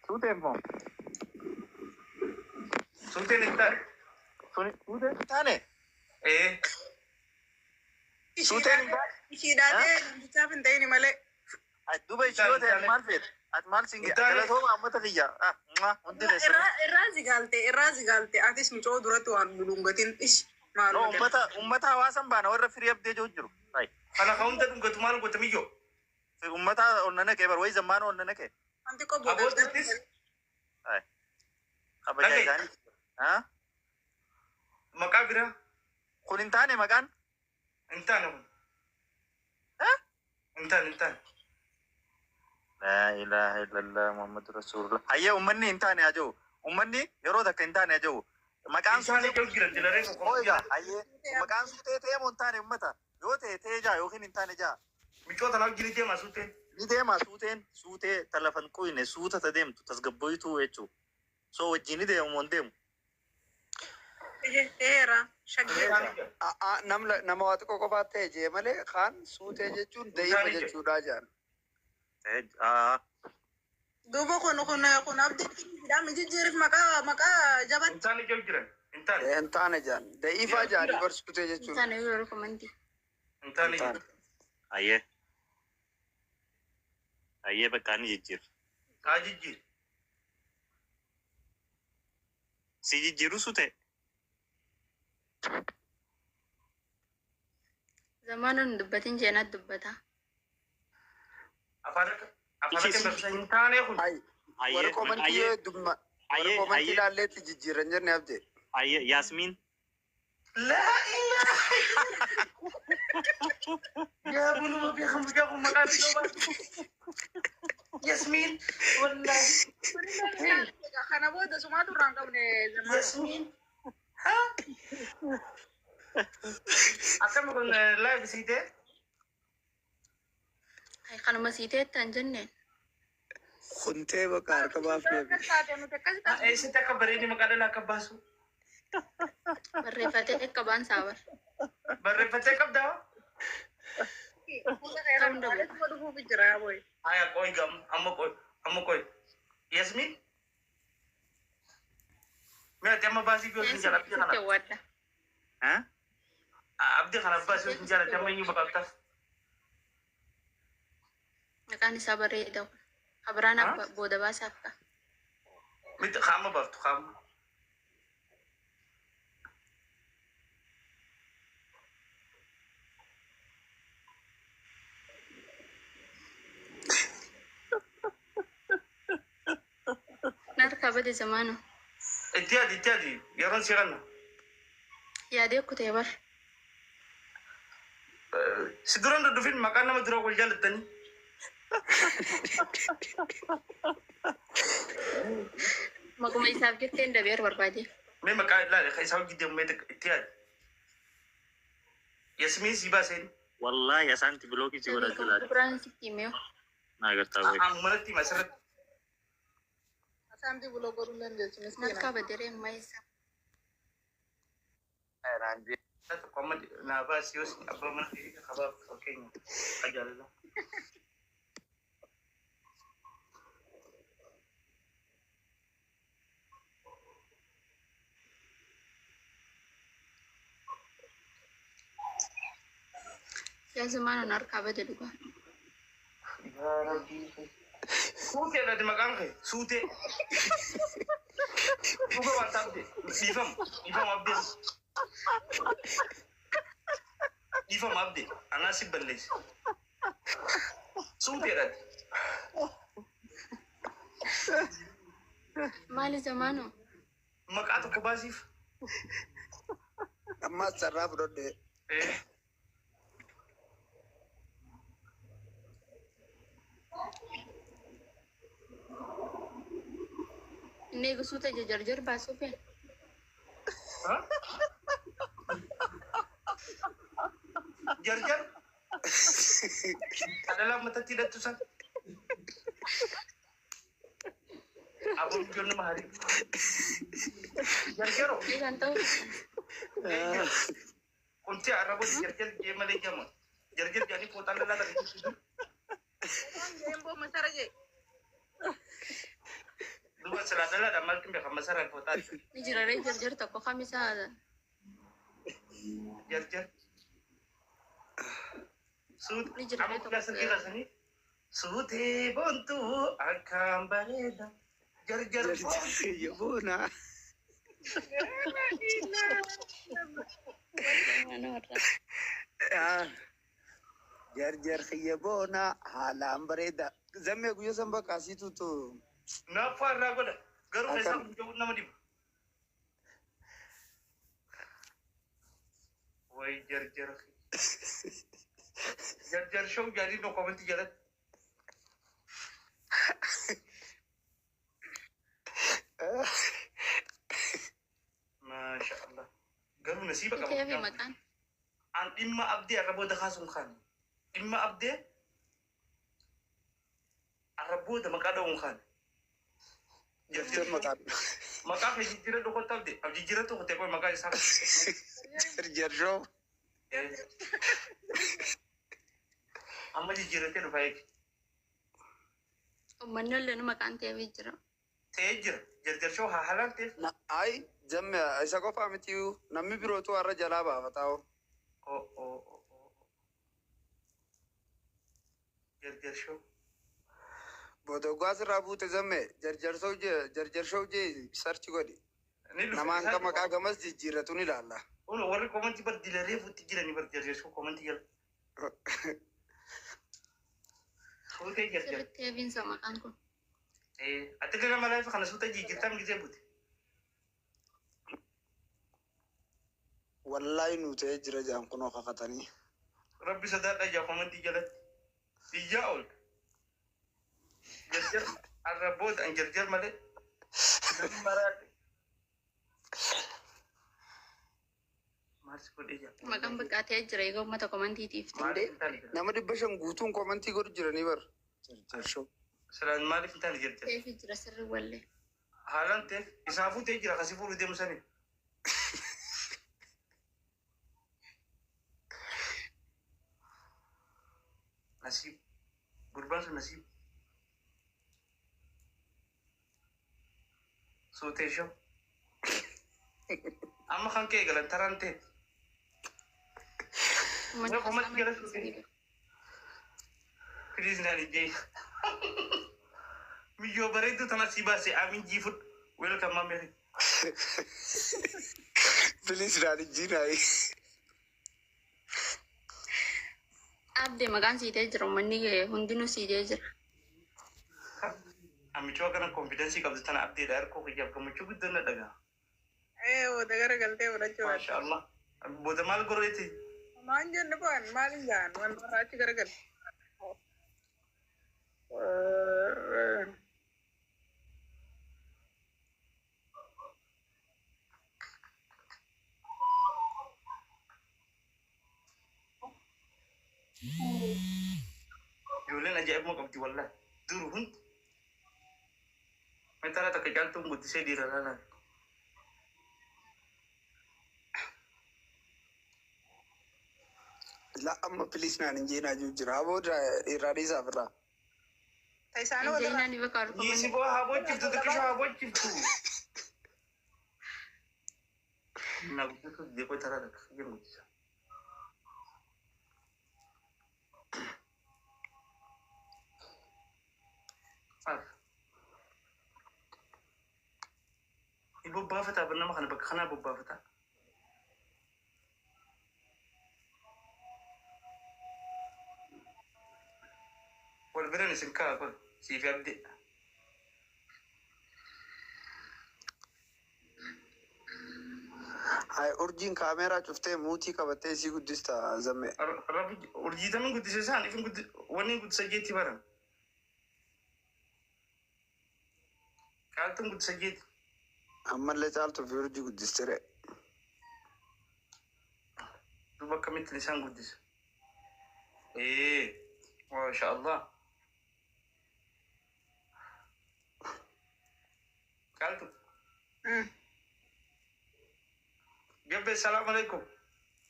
Suuteen moo? Suuteen hin taane. Suni suuteen hin taane? Ee. Suuteen hin taane? Ishiidhaatee namtichaaf hin ta'in malee. Ati duuba ishii yoo ta'e maal feeta? Ati maal siin Hin taane. galatooma uummata kiyya. Ah, mwah, hundi keessanuu. Irraa zigaalte, irraa zigaalte, atis mucoo duratti waan dhungatin ish No, maaluma uummata uummata hawaasan baana warra firii abdee jiru jiru. Hai. Kana ka hunda dhungatu maal goota miyyoo? Uummata ol na naqee bar wayi zammaan ol na naqee. Wanti qobbo Aboottis Hai. Kabajaa dhagaye isaanii. Ha? Maqaa biraa Kun hin taane maqaan? Hin taane kun. Ha? Hin taane, hin taane. Laa ilaaha illallah Muhammadu Rasulullah. Hayyee, uummanni hin taane haa jiru. Uummanni yeroo takka hin taane haa jiru. Maqaan Hin taane suutee jiru jiran dilaree tokko oo egaa hayyee maqaan suutee ta'ee moo hin taane uummata? Yoo ta'e ta'ee jaa yookiin hin taane jaa. Micoota naaf jiri deemaa suuteen. Ni deema suuteen, suutee ta lafan quyne, suuta ta deemtu tasgabboyituu jechuudha. So wajjin ni deemu moo hin deemu? Heera shaggee. Hin taane jira. Nama waa xiqqoo qofaa ta'e jee malee kaan suutee jechuun Hin da'iifa taane jira. jechuudha jedhan. Ta'ee aa. Duuba kun abdii hidhaan jijjiirif maqaa Hin jabatti. taane jiru jiran. Hin taane. Hin taane jedhan. Da'iifaa jedhanii bar suutee Hin jechuun. taane yeroo komantii. Hin taane Hin taane. jira. Hayyee hayyee, bakka ni jijjiirra. Haa jijjiiri. Si jijjiiru suutee? Zamaanoon dubbatin jeenat dubbata. Afaan akka afaan Ishii akka beeksisa hin taane kun. Hai. Warri Hayyee komantii hayyee dumma warri hayyee komantii hayyee ilaalleetti jijjiiran jenne abdee. Hayyee, Yaasmiin. Laa ilaaha. Yaa buluma beekamu yaa kun maqaa biyya baatu. Yasmiin. Wallaahi. Kana booda sumaatu irraa hin qabne zamaana. Yasmiin. Haa? Akkami kun live siitee? Kanuma sii ta'etti hin jenneen. Kuntee bakka harka baafnee fi. Akkas taate nuti akkas taate. Eessatti akka bareedni maqaa dhalaa akka baasu? Barreeffatee qabaan saabar. Barreeffatee qabdaa? Fuula keerra Ta'uu danda'u. dhufuuf jira yaa booyi. Haya qoy gam amma qoy amma qoy. Yasmiin? Mee ati amma baasii fi hojii jaalladhi Sitti kana. hawwadha. Ha? Abdii kana baasii hojii jaalladhi amma eenyu maqaabtaaf? Maqaan isaa bareeda kun. Kabiraan Ha? booda baasaaf ta'a. Miti qaama baaftu qaama. Narkaa bade zamaana. Itti yaadi, itti yaadi, yeroon si kanna. Yaadee kutee bar. Si duraan dudufin maqaan nama dura wal jaallattanii. Maquma isaaf jettee hin dabeer barbaade. Mee maqaa ilaali kan isaa hojii deemu mee itti yaadi. Yasmiin si baaseen. Wallaahi asaanti bilookii si godhachuu laata. Biraan sitti himee. Naa agartaa beeku. Ammalatti hima asirratti. Asaanti buloo godhuu hin dandeessu miskiina. Narkaa baderee ammaa isaa. Naan jee. Tokko amma naa baasi yoo si abbaa mana kee kabaaf fakkeenya jaalala. Yaa zamaana narkaa bade dhugaa. Yaa Rabbii. Suutee dha maqaan kee suutee. Dhuga waan taabde dhiifama, dhiifama abdee. Dhiifama abdee anaa si balleesse. Suutee dha. Maali zamaano? Maqaa tokko baasiif. Ammas carraa fudhadhe. Eh. Inni eegisuuta jarjar baasuu fe'an. Ha? Jarjar. Dhalaa matatti hidhattu san. Aboon ijoollee nama harii. Jarjaroo. Kan ta'u. Kunti arraboo jarjar jee malee jama. Jarjar jedhanii fooxaan dhalaa takka. Geemboo masara jee. Silaa dhalaadha maaltu beeka masaraan footaa. Ni jira ree jarjar tokko kamisaa Jarjar. Suut Ni jira amma ree guyyaa tokko. sirrii kaasanii suutee boontuu akkaan bareeda. Jarjar boontuu. Jarjar boona. Jarjar xiyya boona haalaan bareeda. Zammee guyyaa san bakka asiitutu. Naaffaa irraa godha. Garuu keessaa Akkam. kun nama dhiba. Way jarjar. Jarjar show jedhanii no komantii jalatti. Maasha Allah. Garuu nasiiba qaba. Teefi maqaan. An dhimma abdii arra booda kaasuun kaane. Dhimma abdee arra booda maqaa dha'uun kaane. Jarjar maqaan. Maqaa kee jijjiirra dhukkootti abdee. Jijjiirra tokko ta'e qoy maqaa isaa. Jarjar show. Amma jijjiirratee dhufa eegi. Uummanni illee maqaan teefii jira. Ta'ee jira. Jarjar show haa halaan ta'eef. Ay zammee isa qofaa miti namni birootu har'a jalaa baafataa hoo. Oh, oh, oh, oh. Jarjar show. Booda asirraa buute zammee jarjar show jee jarjar show jee search godhi. Ni dhufe. Nama hanga maqaa gamas jijjiirratu ni ilaalla. Kun warri komantii bar dilaree fuutti jiranii bar jarjar show komantii jala. Suutee jarjar. Sirriitti teefiinsa maqaan kun. Ati gara malaa kana suuta jijjiirtaan gisee buute. Wallaahi nu ta'ee jira jedhan kunoo kakatanii. Rabbi sodaadha ijaa komantii jalatti. Ijaa ol. Jarjar arra booda an jarjar malee. Namni maraadhe. Maal si godhee jaa? Maqaan bakka ta'ee jira egaa uummata komantiitiif. Maaliif hin taane jira? Nama 500 guutuun komantii godhu jiranii bar. Jarjar show. Silaan maaliif hin taane jarjar? Teefi jira sirri wallee. Haalaan ta'eef isaafuu ta'ee jira kasii fuudhuu deemu sanii. Nasiib. Gurbaan sun nasiib. Suutee show. Amma kan kee galan taraan ta'e. Uummanni Yoo komantii jala kasaa suutee. Please naan ijjee. Miyyoo bareedduu tana sii baase amiin jiifudhu. Welcome maamee. Please naan ijjiinaayi. Abdee maqaan siitee jira uummanni hundinuu siitee jira. Amichoo kana konfidensii qabdu tana abdeedha harkoo kiyyaaf gammachuu guddaa na dhaga'a. Ee booda gara galtee fudhachuu baate. Maasha Allah. Booda maal gorreeti? Maan jennu bu'an maal hin jaan wal irraa achi gara galte. Ijoolleen ajaa'ibuma qabdi wallahi. Dur hundi. Intala takka caaltuun guddisee dhiira laalaa. La amma please naan hin jeenaa jiru jira. Booda irraa dhiisaaf irraa. Ta isaanii walirraa. Injeenaan bakka Dhiisi argaman. boo haa bochiftu xiqqisho haa bochiftu. Na guddisuu didee qoy taraa takka jiru guddisa. Af. Ni bobbaafataa bar nama kana bakka kanaa bobbaafataa. Wal biran isin kaa kun siif abdii. Hai urjiin kaameeraa cuftee muutii qabattee isii guddista zammee. Rabbi urjiitamin guddise isaan ifin guddi wanni guddisa jeetti baran. Caaltuun guddisa jeetti. Ammallee caaltuu fi urjii guddistire. Duuba akkamittiin isaan guddisa? Ee, maasha Allah. Caaltu. Gabbe, salaamu alaikum.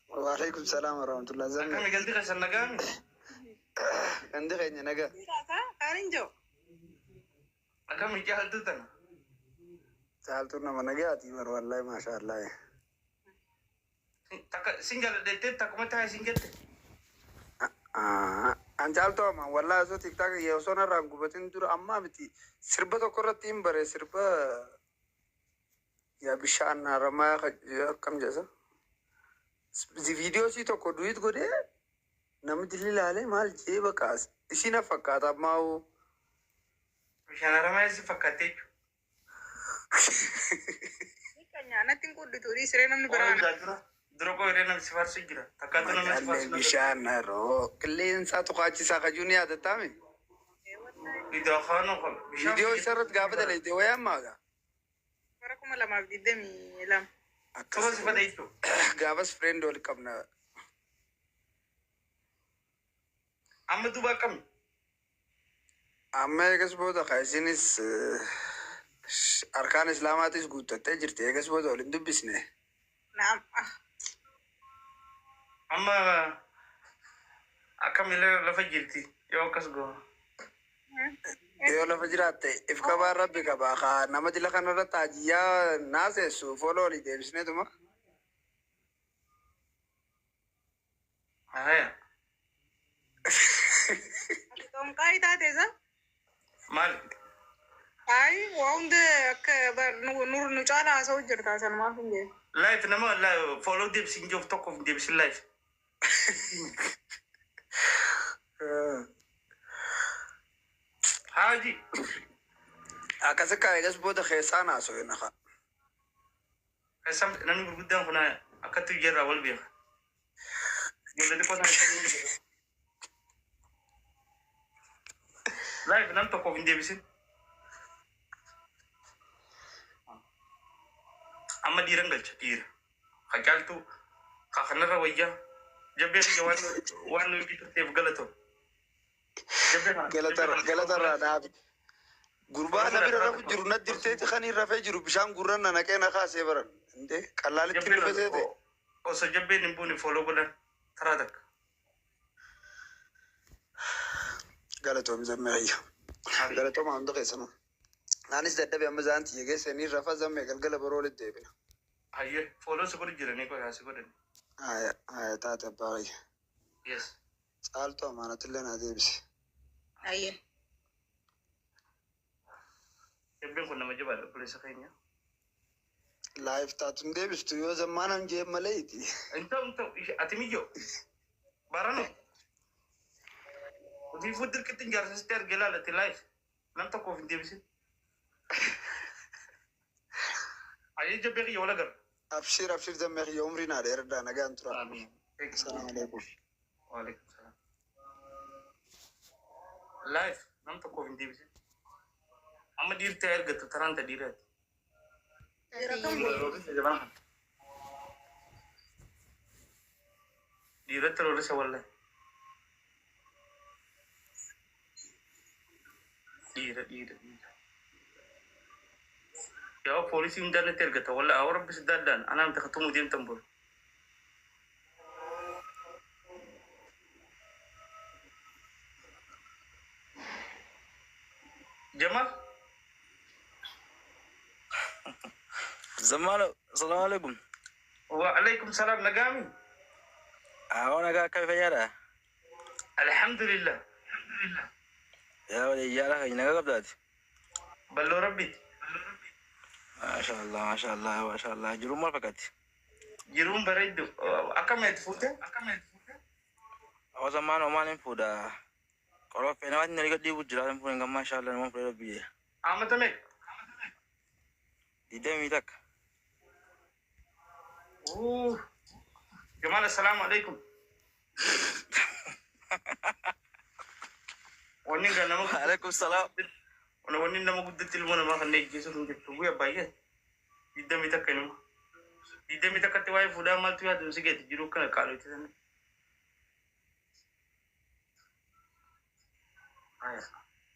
Waalaikum salaam warahmatullah zammee. Akkami galti keessan nagaami? Gandi keenya nagaa. Kaan hin jiru. Akkami caaltuu tana? Caaltuun nama nagaati bar wallahi maashaallah. Takka sin jaaladhettee takkuma taa'e sin jette. An caaltuu amma wallahi osoo TikTok osoo narraan gubatin dura ammaa miti sirba tokko irratti hin bare sirba yaa bishaan haramaa akkam jedhasa. Viidiyoo sii tokko duet godhee namni dilli ilaalee maal jee baqa isii na fakkaata ammaa hoo. Bishaan haramaa si fakkaattee jechuudha. Natti hin qudditu siree namni biraan. Dura dura koo hiree namni si faarsu jira. Takkaatu namni si Magaallee faarsu. Bishaan haroo qilleensaa tuqaachisaa kajuu ni yaadattaame. Iddoo afaan qaba. Viidiyoo isa irratti gaafa dalagde wayii ammaa gaa. Bara 2022. Tola si fada jechuudha. Gaafas friend wal qabna. Amma duuba akkami? Amma eegas booda ka isinis arkaan islaamaatis guuttattee jirti. Eegas booda wal hin dubbisne. Naam. Amma akkamillee lafa jirti yoo akkas goona. Yoo lafa jiraatte if qabaa rabbi qabaa kaa nama dila kanarratti hajiyyaa naaseessu foloo olii deebisneetuma. Haya. Xonqaa taate isa? Maali? Ayi waa hunda akka nu caala haasa'u jirta sanumaaf hin jee. Live nama follow deebisiin jiruuf tokkoof hin deebisin live. Haaji. Akkas akka eegas booda keessaa naasoo naqa. Keessam namni gurguddaan kun akkatti hojii wal beeka. Ijoollee xiqqoo sana live nam tokkoof hin deebisin. Amma dhiiran galcha dhiira. Ka caaltu ka kanarra wayyaa. Jabbee kiyya waan waan nuyi turteef galatoo. Galatarraa dhaabi. Gurbaa na bira rafu jiru na dirteeti kan hin rafee jiru bishaan gurran na naqee na kaasee baran. Indee qallaalitti dhufe seete. Osoo jabbeen hin buune follow godhan taraa takka. Galatoomi zammee hayya. Galatooma hunda keessanuu. Anis dadhabe amma zaanti geessanii rafa zammee galgala baroo walitti deebina. Hayyee follow si godhu jiranii qoyaa si godhan. Haya haya taate abbaa hayya. Yes. Caaltu amaanatillee naa deebise. Ayyee. Jabbeen kun nama jabaadha obboleessa keenya. Live taatu hin deebistu yoo zammaana hin jeen malee iti. Hin ta'u hin ta'u ati miyyoo. Barano. Ofiifuu dirqitti hin jaarsasitti argee laalate live. Nam tokkoof hin deebisin. Hayyee jabbee kiyya wal agarra. Abshir abshir zammee kiyya umrii naa dheeradhaa nagaan tura. Amiin. Salaamu alaikum. Waalaikum salaam. Live nam tokkoof hin deebisin. Amma dhiirti argattu taraan ta dhiiraati. Dhiiratti roorrisa wallahi. Dhiira dhiira dhiira. Yaa poolisii hundaanatti argata wallahi awwa rabbi siddaadhaan anaan takkatumuu deemtan boru. Jamal. Zamalo, assalamu alaikum. Wa alaikum salam nagami. Awon nagaa akkami fayyaadha? Alhamdulillah. Yaa wali yaala keenya nagaa qabdaati? Balloo rabbiiti. Maasha Allah, maasha Allah, maasha Allah. Jiruun maal fakkaatti? Jiruun bareeddu. Akkam itti fuute? Hawaasa maan homaan hin fuudha. Qoroffee namatti nari gadhiibu jira hin fuudhin kan maasha Allah nama fuudhee biyya. Amata meeqa? 21. Jamal, assalaamu alaikum. Wanni gaa nama Alaikum salaam. Wanni nama guddatti ilmoo namaa kan eeggeessu hin jirtu guyyaa baay'ee. 21 inuma. 21tti waa'ee fuudhaa maaltu yaadu si geeti jiru kana qaalooti sana.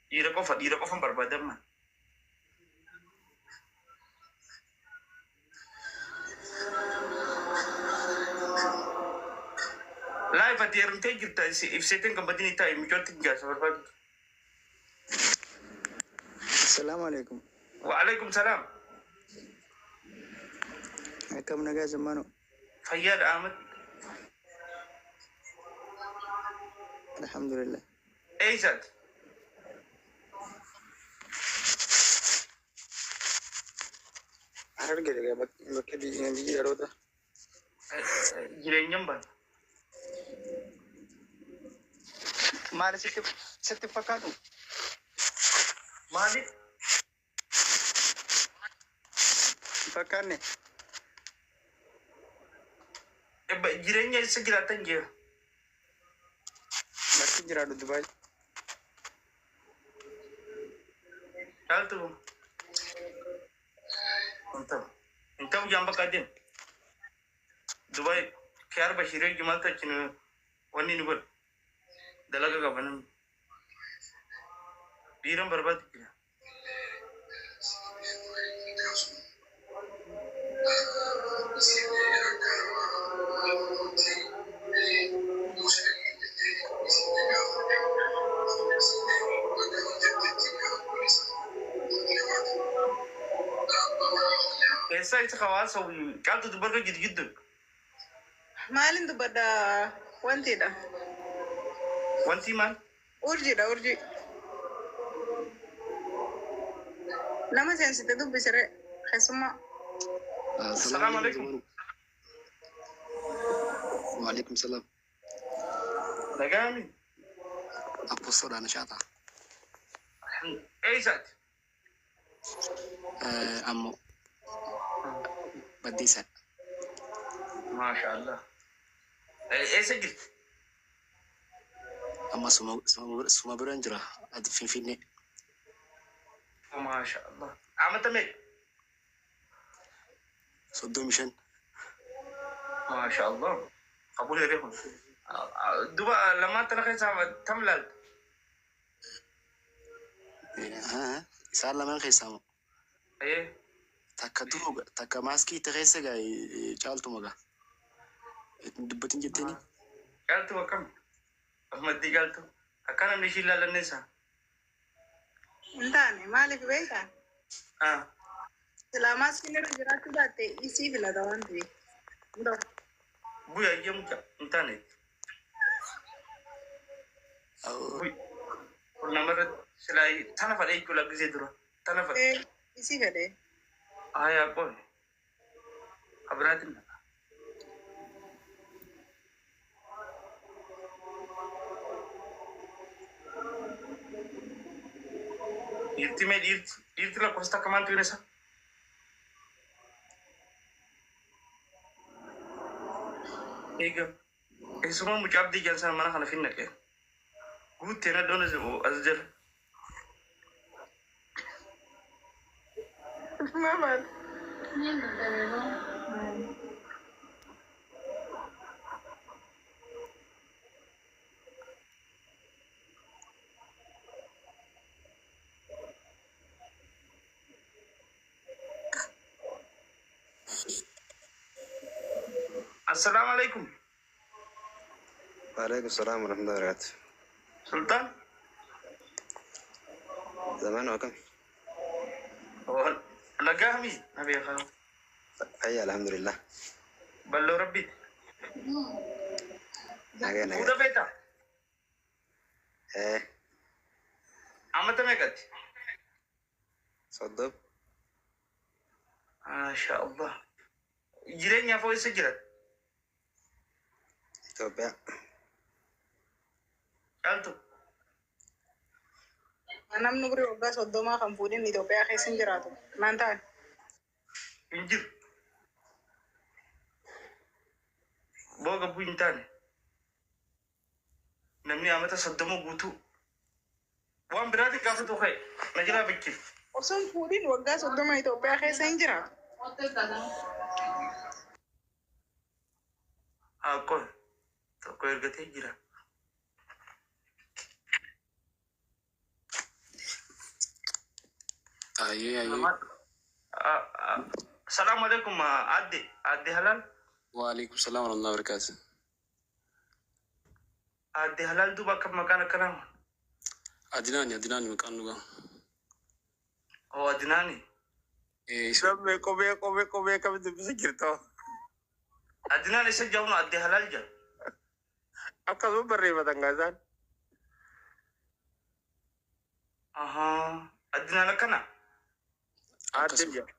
Dhiira qofa dhiira qofa barbaadamma. Live ati heerumtee jirta ibseetiin kan badini taa'e micooti jaarsa barbaadu. Salaamu alaikum. Wa alaikum salaam. Akkam nagaa zammaanoo? Fayyaadha Ahmad. Alhamdulillah. Eessaati? Harargee egaa bakka biyya dhaloota. Jireenyan bana. Maali sitti fakkaatu? Maali? Fakkaanne. Jireenya eessa jiraattan jira? Bakki jiraadhu Dubaay. Caaltu. Hin ta'u. Hin ta'u jaan bakka adeemu. Dubaay kiyaar Bashiiree maaltu achi wanni nu godhu. Dalaga qaba namni. Dhiiran barbaadu jira. Eessaa isa hawaasa caaltu dubarra jiru jiddu. Maalin dubbadha wantiidha. Wanti maal? Urjiidha urjii. Nama seensite dubbisire keessummaa. Assalaamu alaikum. Waalaikum salam. Nagaami. Apostoola Nashaataa. Eessaati? Ammoo Baddeessaa. Maasha Allah. Eessa jirti? Amma suma biraan jira. Ati Finfinnee. Maasha Allah. Amata meeqa? 35. Maasha Allah. Qabul hiree kun. Duba lamaan tana keessaa tam laalta? Isaan lamaan keessaa moo? Takka duruu takka maaskii itti keessa gaa caaltuma gaa. Dubbatin jetteeni. Caaltu akkam? Ahmaddii caaltu. Akka namni ishii ilaallanne isaa. Hin taane maaliif beekaa? Silaa maaskiin irra jiraachuu baatte isii filata waan ta'eef. Hin ta'u. Bu'aa iyyee mucaa hin taane. Kun namarratti silaa tana fadhee jechuudha lakkisee dura. Tana fadhee. Isii fedhee. Aayaa qoone. Abiraatiin dhaqa. Dhiirti mee dhiirti dhiirti lakkoofsa takka maaltu isa? Eega keessumaa mucaa abdii jaalsana mana kana finnaqee. Guuttee na doona as jala. Maal? Assalaamu alaikum. Waalaikum salaam warahmatullahi wabarakatuh. Sultaan. Zaman akkam? Nagaami nabi haa. Fayya alhamdulillah. Balloo rabbi. Nagaa nagaa. Fuudha feeta. Amata meeqatti? 30. Maasha Allah. Jireenyaaf hoo eessa jiran? Itoophiyaa. Caaltu. Namni umurii waggaa 30 kan fuudhin Itoophiyaa keessa hin jiraatu. Naan ta'an. Hin jiru. Booga bu'u hin taane. Namni amata 30 guutuu. Waan biraatiin gaafatu ka'e. Na jiraa bikkif. Osoo hin fuudhin waggaa 30 Itoophiyaa keessa hin jiraatu. Haa qoy. Tokko ergatee jira. Ayyee ayyee. Salaamu alaikum adde adde halal. Waalaikum salaam warahmatullahi wabarakatuh. Adde halal duuba akka maqaan akkanaa. Adinaani Adinaani maqaan dhugaa. Oo Adinaani. Isa. Namni qubee qubee qubee kam dubbisa jirtu. Adinaan isa jahuun adde halaal jira. Akkasuma barreeffatan gaa isaan. Ahaa. Adinaan akkana. Aadde jedha.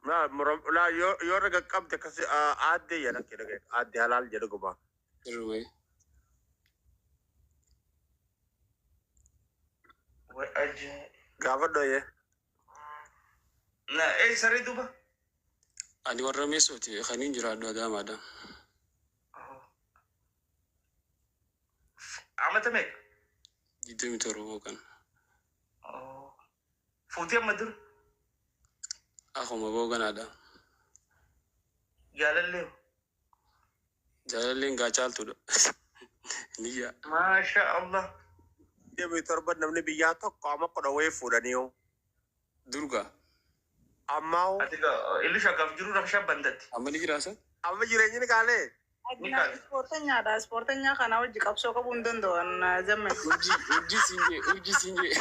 Laa laa yoo yoo irra qaqqabde akkas aadde jedha akka aadde halaal jedhu gumaa. Sirruma. Way ajaa'ib. Gaafa dhoyee. Na ee saree duuba. Ani warra meessooti kaniin jiraadhu Adaamaadha. Amata meeqa? 27 bookan. Fuutee amma dur. Akkuma booganaadha. Jaalallee. Jaalalleen gaa caaltuudha. Niyya. Maasha Allah. 27 namni biyyaa tokko amma 10 wayii fuudhanii hoo. Durga. Ammaa hoo. Ati illu shaggaaf jiru rakshaa bandatti. Amma ni jiraasa? Amma jireenyi ni qaalee. Adinaan ispoortanyaadha. Ispoortanyaa kana hojii qabsoo qabuu hin danda'an zamman. Urjii urjii siin jee urjii siin jee.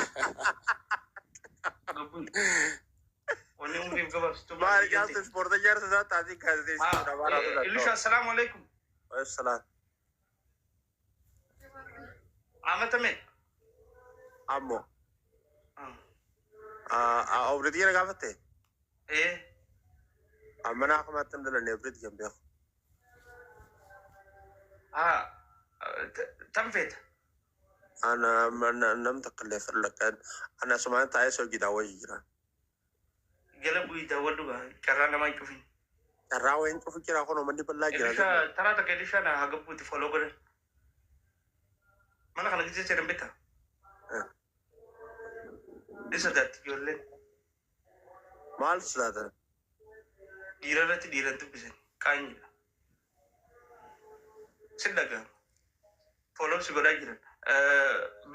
Wanni umriif gabaabsitu Maal caaltu ispoortanyaa isaa taasii gaazexeessituudha. Maal haa Illusha assalaamu alaikum. Salaam. Amata meeqa? Ammoo. Obritii na gaafatte? Ee. Amma naa akamaatti hin dhalanne obritii kan beeku. Haa. Tam feeta? Ana nam takka illee fedhu ana asumaan taa'ee soojii daawwachuu jira. Jala bu'ii daawwadhu gaa carraa namaa hin cufin. Carraa wayiin cufu jira kun manni bal'aa jira. Illusha taraa takka illusha na haa gabbuuti follow godhan. Mana kana keessa jiran beektaa? Ni sodaatti ijoolleen. Maal sodaatan? Dhiira irratti dhiiran dubbisan qaanyidha. Sin dhaga'ama. Follow si godhaa jiran.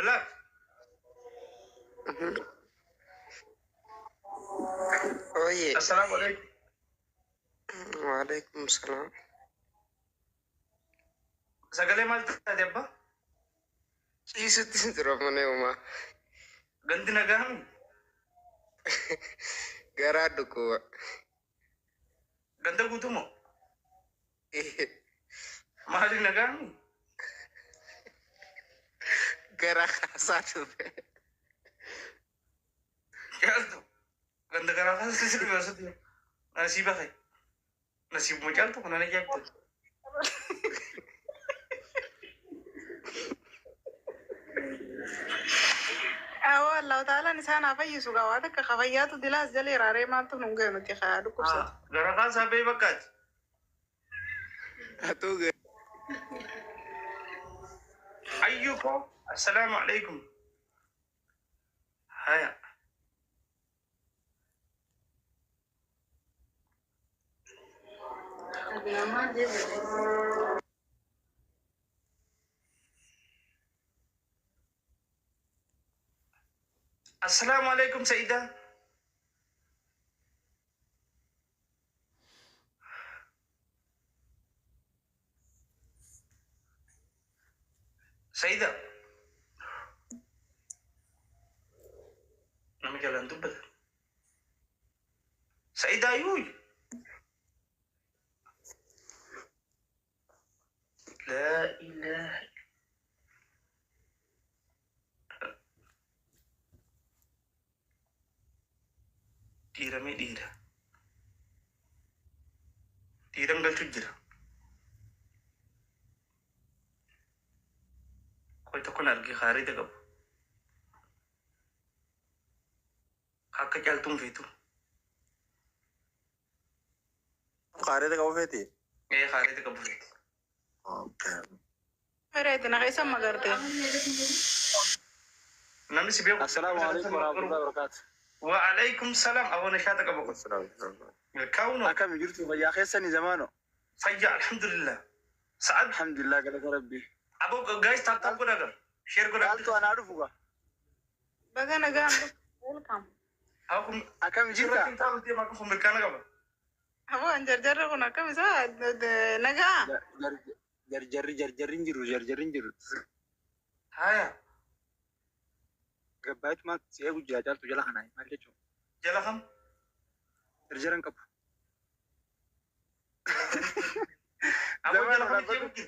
Black. Oye. Assalaamu alaikum. Waalaikum salaam. Sagalee maal taate abbaa? Ciisutti jira mana uumaa. Ganti nagaami? Garaa dhukkuba. Ganda guutumoo? Maali nagaami? Garaa kaasaa dhufe. Caaltu. Ganda garaa kaasaa si dhufe osoo nasiiba kee. Nasiibuma caaltu kana na jaabte. Awwa Allahu ta'alaan isaan haa fayyisu gaa waan akka fayyaatu dilaas jala hiraaree maaltu nu ga'e nuti haa dhukkubsatu. Garaa kaasaa bee bakkaati. Atuu Ayyuko. Assalaamu alaikum. Haya. Adinaan maal jedhe? Assalaamu alaikum Saida. Saida. Nama jalaan dubbata. Saida yuuy. Laa ilaaha. Dhiiramee dhiira. Dhiiran galchu jira. Qoy tokkon arge haariida qabu. Akka caaltuun feetu. Qaaree qabu feeti? Ee haariida qabu feeti. Mereeti na keessa magarte. Namni si beeku. Assalaamu alaikum warahmatullahi wabarakatuh. Wa alaikum salaam. Aboon ishaata qaba kun. Milkaa'uun. Akkami jirtu fayyaa keessanii zamaano? Fayyaa alhamdulillah. Sa'ad. Alhamdulillah galata rabbi. Aboo guys tap tap godhaa gara. Share godhaa. Caaltu anaa dhufu gaa. Baga nagaan dhufu. Welcome. Akkami jirta? Kun milkaana qaba. Aboo an jarjarri kun akkam isaa nagaa. Jarjarri jarjarri hin jiru jarjarri hin jiru. Haya. Gabbaayitumaan si eegu jira caaltu jala kanaa maal jechuudha? Jala kam? Jarjara hin qabu. Aboo Zaman jala kana dhaabbadhu. jeequ jirti.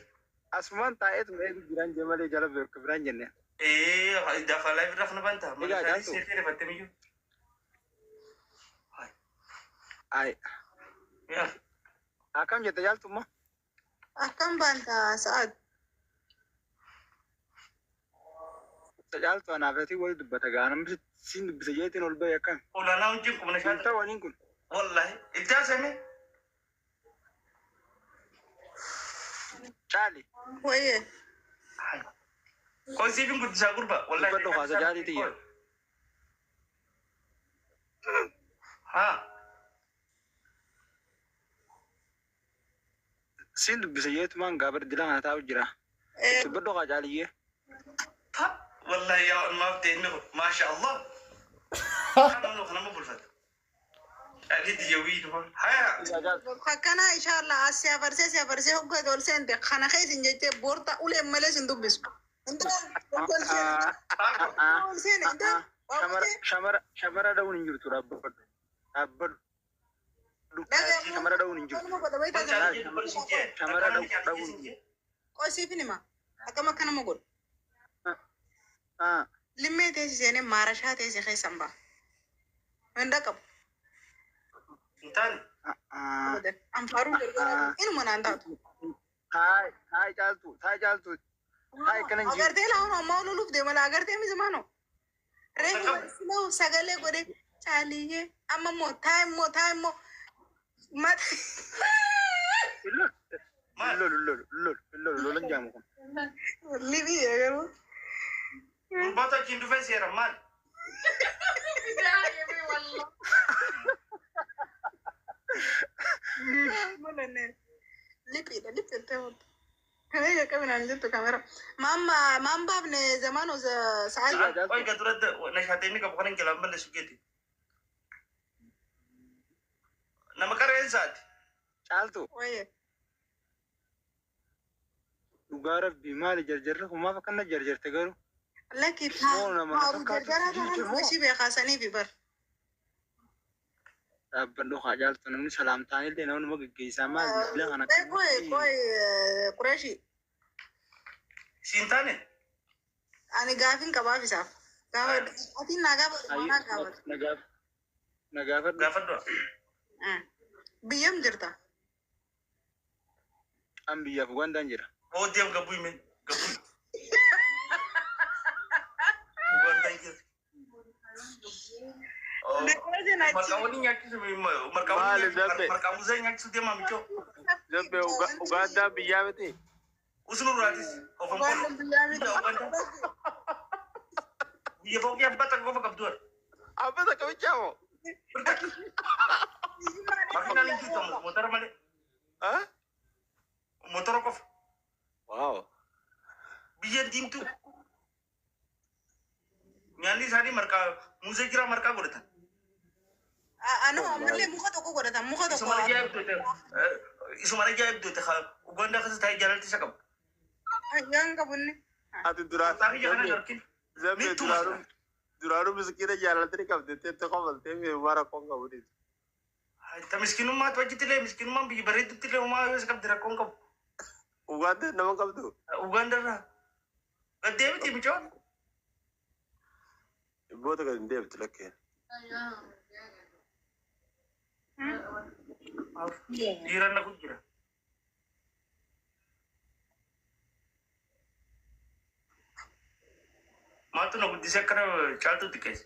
Asumaan taa'eetu eegu jiraan jee malee jala bakka biraan jenne. Ee dafa live irra kana banta. Mana Egaa isaanii caaltu. seetee rifattee miyyuu. Ay. Yaa. Akkam jette caaltu immoo? Akkam baanta sa'aad. Caaltu anaaf ati wal dubbata gaa namni siin dubbisa jeetiin ol bahe akkam. Olaanaa wajjin qubna Hin shaata. ta'u waliin kun. Wallahi itti haasa'ame. Caali. Wayyee. Qoysiifin guddisaa gurba. Wallahi. Dubbadhu haasa jaalii tiyya. Haa. Siin dubbisa jeetumaan gaa bar dila kana taa'u jira. Dubbadhu haa caaliyyee. Wallahi yaa maaf ta'e inni kun maasha Allah. Kana nama bulfata. Caalii jawwii dhufa. Haya. Akkana inshallah as si afarsee si afarsee hoggaa ol seente kana keessa hin jettee boorta uleen malee sin dubbisu. Ol seene intal. Shamara shamara dha'uun hin jirtu dhaabbadhu. Dhaabbadhu. Shamara dha'uun hin jirtu. Shamara dha'uun hin jirtu. Qosiifin hima. Akkam akka nama godhu. Limmee teessi seenee maarashaa teessi keessan ba'a. Hin dhaqabu. Intaan. Anfaaruu gargaara. Inuma naan taatu. Taa'e taa'e caaltu taa'e caaltu taa'e kana hin jiru. Agartee laawun ammaa ololuuf deema laa agartee misimaano. Reefu siloo sagalee godhe caaliyyee amma immoo taa'e immoo taa'e immoo mata. Lolu lolu lolu lolu lolan jaamu kun. Libii garuu. Gurbaatu achiin dhufee seera maal? Liphiidha liphii ta'e. Kana qaqqabinaan jettu kameera. Maamma maam baafne zamaanoo sa'aatii. Qoy ga duratti nashaatee inni qabu kana hin jalaan balleessu geeti. Nama qareen isaati. Caaltu. Wayyee. Dhugaa rabbii maali jarjarri kun maaf akkana jarjarte garuu? Lakki Moo nama na taaru fakkaatu jarjara jirti tanan moo? ishii beekaasaniifi bar. Dhaabbadhu haa caaltu namni salaamtaan illee nama nama geggeessaa maali bila kana Qoy qoy Qureeshii. Siin taane. Ani gaafin qabaaf isaaf. Gaafa ati naa gaafa naa gaafatu. Na gaafadhu. Gaafadhu. Biyyam jirta. An biyyaaf Ugandaan jira. Booddee gabbuu hime. Gabbuu. Ugandaan jira. Marqaawwan nyaachisu Maali zabbe? marqaa musee nyaachisu deemaa michoo. Zabbe Ugandaan biyyaa miti. Usnurraatis. Ofan Ugandaan biyyaa miti. Biyya fooqii abbaa takka qofa qabdu. Abbaa takka bichaa moo? Makiinaan hin jirtu motora malee. Motora qofa. Waaw. Biyya diimtuu. Nyaanni isaanii marqaa musee jira marqaa godhatan. Anu ammallee muka tokko godhatan muka tokko. Isuma ajaa'ibdoota isuma ajaa'ibdoota Ugandaa keessa taa'ee jaalalti isa qabu. Hayyaan qabunni. Ati duraan Taa'ee kana arginu. Zabbe duraanuu duraanuu miskiina jaalalti qabde teetti qofalte fi rakkoon qabu dhiisu. Ta miskinummaatu achitti illee miskinummaan biyya bareeddutti illee homaa yoo isa qabde rakkoon qabu. Ugandaan nama qabdu. Ugandarraa. Gad deebiti micoon. Dhibboota gad hin deebitu lakkeen. Dhiira naqu jira. Maaltu na guddisee akkana caaltu xiqqeesse.